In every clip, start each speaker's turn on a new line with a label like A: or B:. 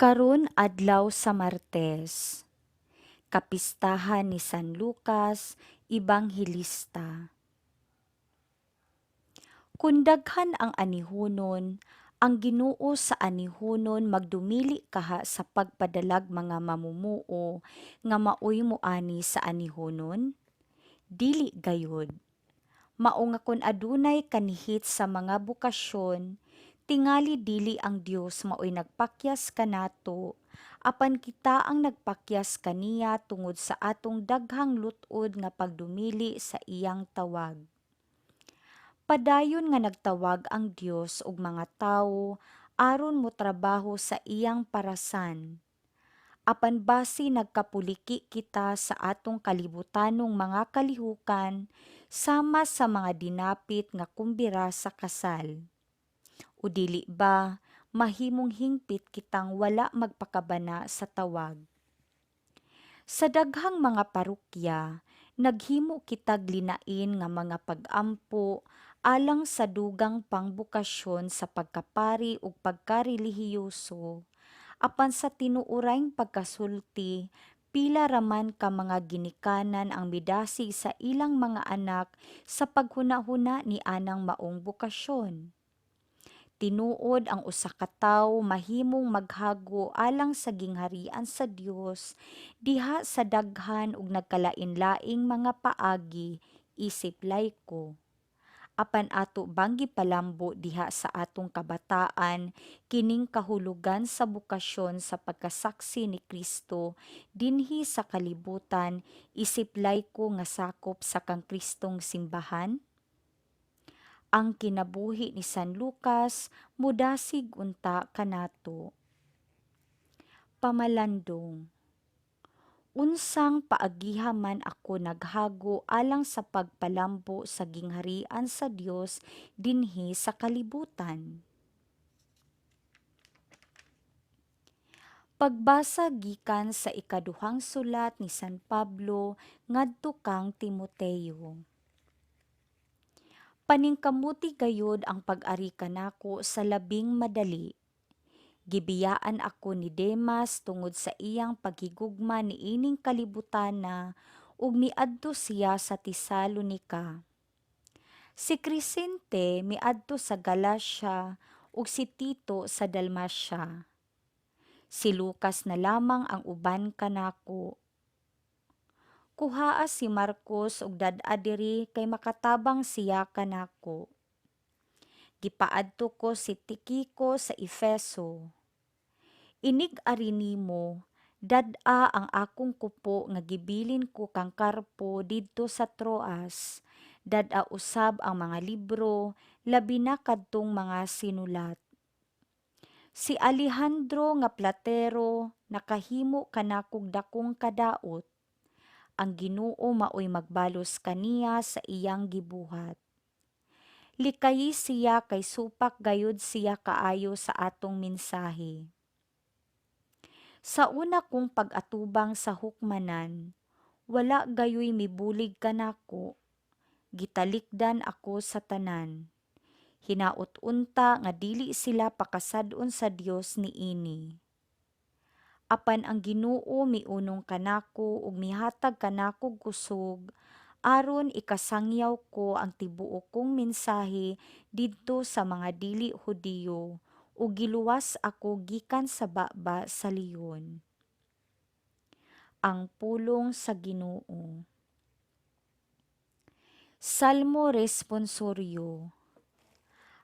A: Karon adlaw sa Martes. Kapistahan ni San Lucas, Ebanghelista. Kun daghan ang anihonon, ang Ginoo sa anihonon magdumili kaha sa pagpadalag mga mamumuo nga maoy moani sa anihonon? Dili gayud. Mao nga kun adunay kanihit sa mga bokasyon, tingali dili ang Dios maoy nagpakyas kanato, apan kita ang nagpakyas kaniya tungod sa atong daghang lut-od nga pagdumili sa iyang tawag. Padayon nga nagtawag ang Dios og mga tawo aron motrabaho sa iyang parasan. Apan basi nagkapuliki kita sa atong kalibutanong mga kalihukan sama sa mga dinapit nga kumbira sa kasal. O dili ba mahimong hingpit kitang wala magpakabana sa tawag? Sa daghang mga parokya, naghimo kitag linain nga mga pag-ampo alang sa dugang pang bokasyon sa pagkapari ug pagkarelihiyoso, apan sa tinuoraing pagkasulti, pila ra man ka mga ginikanan ang midasig sa ilang mga anak sa paghunahuna ni anang maong bokasyon. Tinuod, ang usa ka tawo mahimong maghago alang sa gingharian sa Dios diha sa daghan ug nagkalain-laing mga paagi isip layko. Apan ato bang gipalambo diha sa atong kabataan kining kahulugan sa bokasyon sa pagkasaksi ni Kristo dinhi sa kalibutan isip layko nga sakop sa kang Kristong simbahan? Ang kinabuhi ni San Lucas mudasig unta kanato. Pamalandong. Unsang paagiha man ako naghago alang sa pagpalambo sa gingharian sa Dios dinhi sa kalibutan? Pagbasa gikan sa ikaduhang sulat ni San Pablo ngadto kang Timoteo. Paningkamuti gayud ang pag-ari kanako sa labing madali. Gibiyaan ako ni Demas tungod sa iyang paghigugma niining kalibutana ug miadto siya sa Tesalonica. Si Crescente miadto sa Galacia ug si Tito sa Dalmacia. Si Lucas na lamang ang uban kanako. Kuhaa si Marcos ug dad-a diri kay makatabang siya kanako. Gipaadto ko si Tikiko sa Efeso. Inig-ari nimo, dad-a ang akong kupo nga gibilin ko kang Carpo didto sa Troas. Dad-a usab ang mga libro, labi na kadtong mga sinulat. Si Alejandro nga platero nakahimo kanakog dakong kadaot. Ang Ginoo maoy magbalos kaniya sa iyang gibuhat. Likayi siya kay supak gayud siya kaayo sa atong mensahe. Sa una kong pag-atubang sa hukmanan, wala gayoy mibulig kanako, gitalikdan ako sa tanan. Hinaot unta nga dili sila pakasad-on sa Dios niini. Apan ang Ginoo miunong kanako ug mihatag kanakog kusog aron ikasangyaw ko ang tibuok kong mensahe didto sa mga dili Hudiyo ug giluwas ako gikan sa baba sa leon. Ang pulong sa Ginoo. Salmo Responsoryo.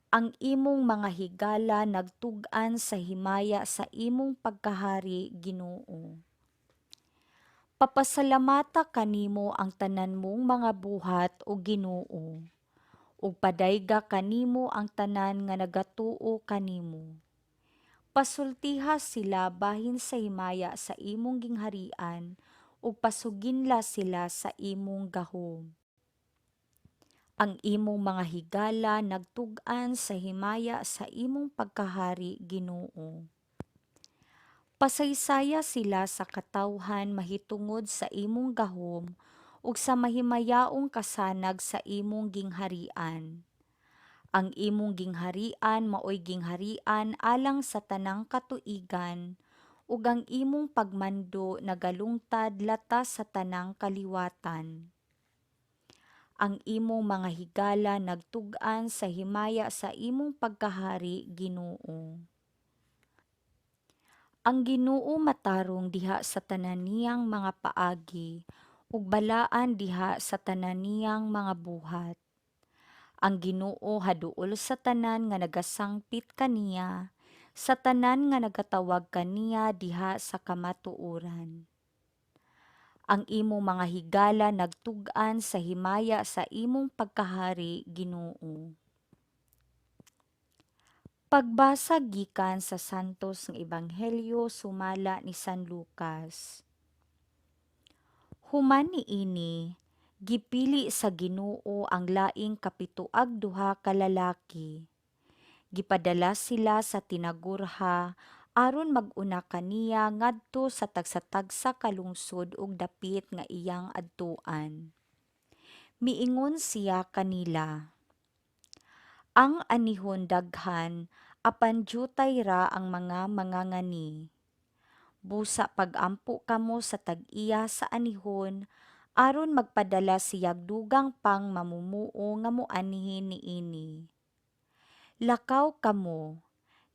A: Ang imong mga higala nagtug-an sa himaya sa imong pagkahari, Ginoo. Papasalamata kanimo ang tanan mong mga buhat, o Ginoo, ug padayga kanimo ang tanan nga nagatuo kanimo. Pasultiha sila bahin sa himaya sa imong gingharian ug pasuginla sila sa imong gahom. Ang imong mga higala nagtug-an sa himaya sa imong pagkahari, Ginoo. Pasaysaya sila sa katawhan mahitungod sa imong gahom ug sa mahimayaong kasanag sa imong gingharian. Ang imong gingharian maoy gingharian alang sa tanang katuigan. ug ang imong pagmando nagalungtad latas sa tanang kaliwatan. Ang imong mga higala nagtug-an sa himaya sa imong pagkahari, Ginoo. Ang Ginoo matarong diha sa tanan niyang mga paagi, ug balaan diha sa tanan niyang mga buhat. Ang Ginoo haduol sa tanan nga nagasangpit kaniya, sa tanan nga nagatawag kaniya diha sa kamatuoran. Ang imong mga higala nagtug-an sa himaya sa imong pagkahari, Ginoo. Pagbasa gikan sa Santos nga Ebanghelyo sumala ni San Lucas. Human niini, gipili sa Ginoo ang laing 72 ka lalaki. Gipadala sila sa tinagurha aron mag-una kaniya ngadto sa tagsa-tagsa ka lungsod ug dapit nga iyang adtuan. Miingon siya kanila, "Ang anihon daghan apan diutay ra ang mga mangangani. Busa pag-ampo kamo sa tag-iya sa anihon aron magpadala siyag dugang pang mamumuo nga moanhi niini. Lakaw kamo,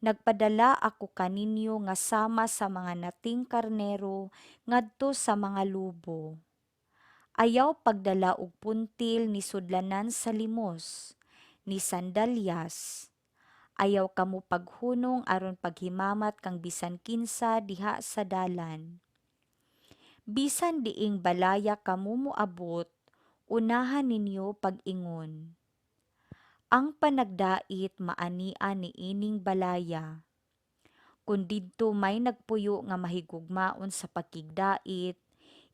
A: nagpadala ako kaninyo nga sama sa mga nating karnero ngadto sa mga lobo. Ayaw pagdala og puntil ni sudlanan sa limos, ni sandalyas. Ayaw kamo paghunong aron paghimamat kang bisan kinsa diha sa dalan. Bisan diing balaya kamo moabot, unaha ninyo pag-ingon, 'Ang panagdait maania niining balaya.' Kun didto may nagpuyo nga mahigugmaon sa pakigdait,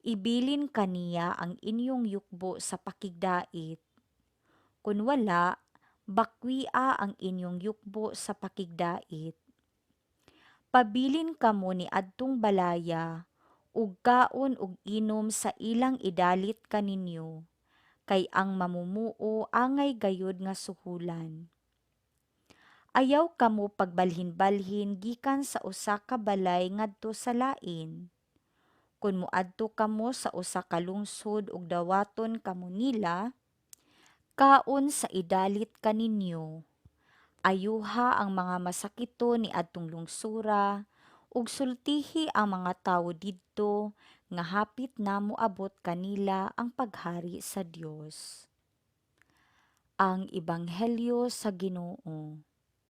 A: ibilin kaniya ang inyong yukbo sa pakigdait. Kun wala, bakwia ang inyong yukbo sa pakigdait. Pabilin kamo niadtong balaya, ug kaon ug inom sa ilang idalit kaninyo, kay ang mamumuo angay gayud nga suhulan. Ayaw kamo pagbalhin-balhin gikan sa usa ka balay ngadto sa lain. Kun moadto kamo sa usa ka lungsod ug dawaton kamo nila, kaon sa idalit kaninyo. Ayuha ang mga masakiton niadtong lungsura ug sultihi ang mga tawo didto nga hapit na moabot kanila ang paghari sa Dios." Ang Ebanghelyo sa Ginoo.